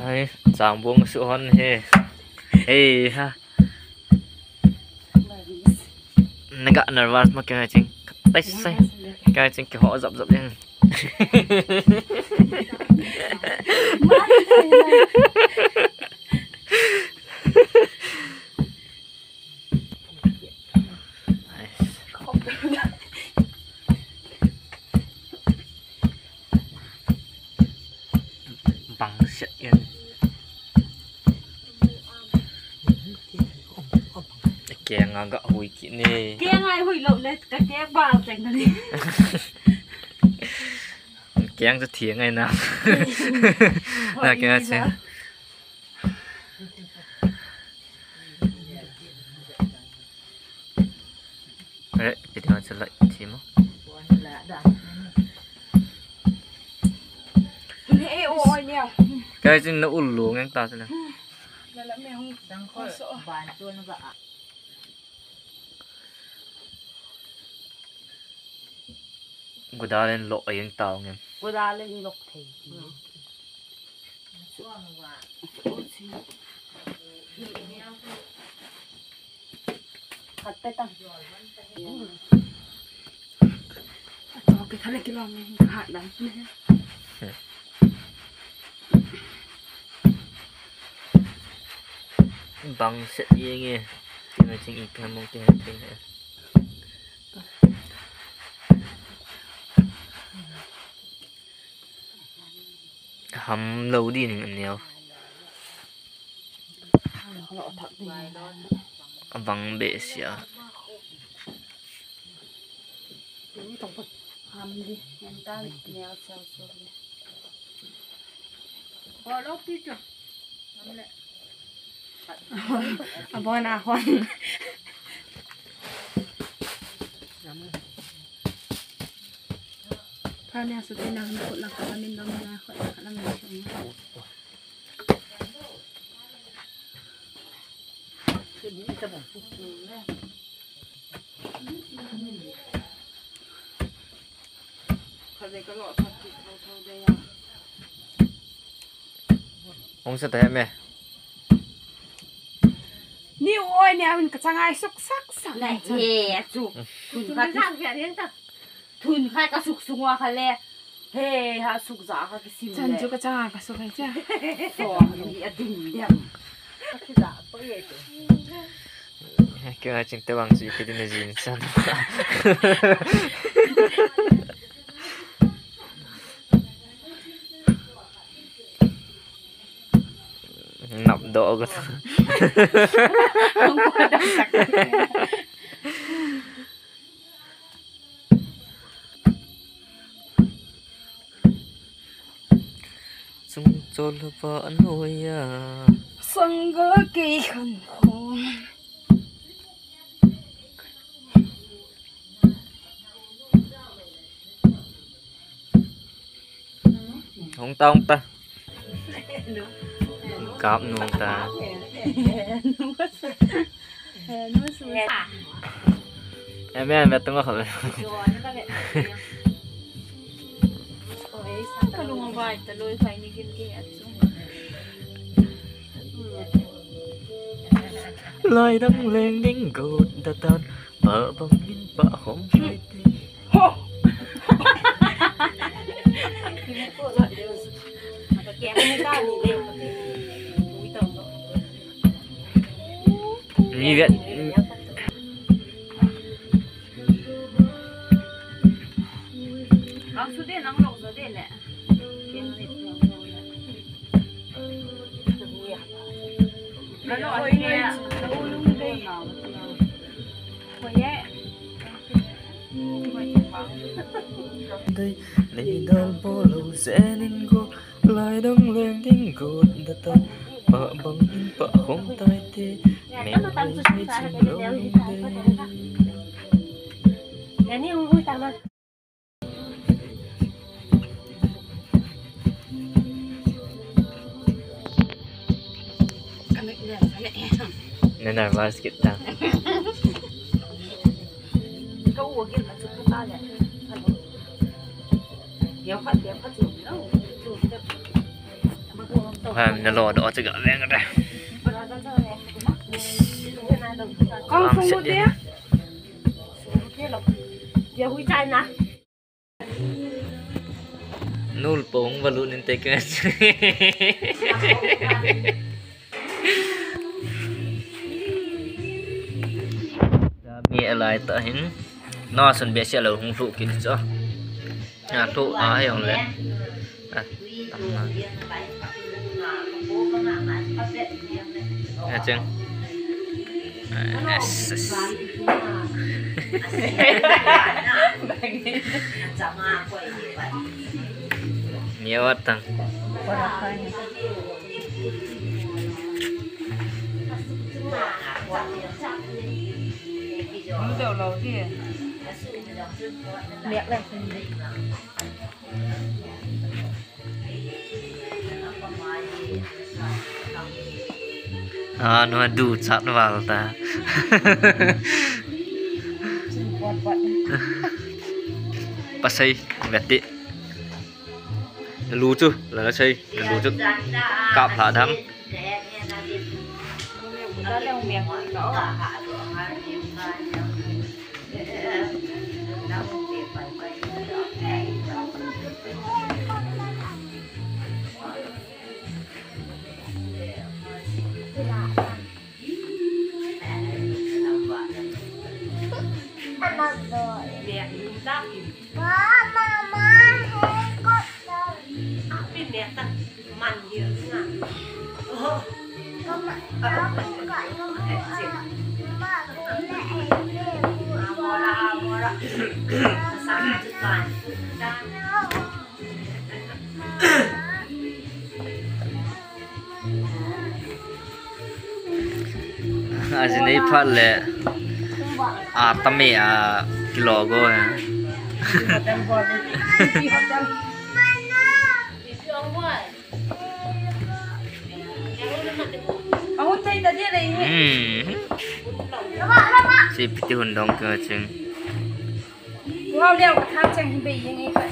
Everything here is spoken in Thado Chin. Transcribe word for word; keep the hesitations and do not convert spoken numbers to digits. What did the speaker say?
Ai, chang bong su hon he. Hey ha. Naga nervous ma kya ching. Tai sai. Kya ching ki ho zap zap ding. Bang set yan. Keng a ga hui kit ne. Keng a hui lo le, ka keng ba keng na ni. Keng chu thiang ngai na. Na keng a che. Eh, video chu like thi mo. Kai chin na ul lu ngang ta chu na. Godalen lo ayeng tao ngem. Godalen lo thei. Khat pe ta. Ato ke thale kilom ni khat dam. Bang set ye nge. Tina ching ikan mong ke thei. Ham lo di ning aneo. Abang be sia. Ham di, ngan ta neo sel sel. Abon a hon. Pha ne su te na na khut na ka min dong na khut na ka na min. Hung sa tahe me. Ni oi ne, un ka changai suk sak sak. Na he chu. Thun khat, thun khat ka suk sung wa kha le. He, ha suk ja ka kisim le. Chan chu ka changai ka suk hai cha. So, ni a ding diam. Ka ki ja to ye to. Kya ching te bang chu ki din jin san. Nap do ko. Sung chol pa anoya. Sangga kei khan khom. Hung ta, hung ta. Kap nung ta. Em, em, em, tung a khol. Lai dang leng ding got da tan. Pa bang in pa khom lai te. Mi vet. Dei, nei dal bolo zenin go, lai dang leng ding go, da ta, pa bang in pa khom tai te, nei dei nei chin lo dei. Na nervous kit ta. Ham, nalo doh chu gaveng kate. Kong Kong sung set mu dia. Dia hui chai na. Nul pong valut nin te ke. Dami alai ta hin. Na sun be sia lo hung hlu kit cho. Nya thu a hei hung le. A, tam na. A, cheng. A, yes, yes. Ni awat tang. Hung deuh lo di. Miak le. A, nu du chat val ta. Pasai, veti. Lu chu, la la sei, lu chu. Kap lha dam. Ajinei phat le. A, tame a kilo go he. Hmm. Si piti hun dong ke ching. Wow, leo ka tha chang hi bei yeng e ka.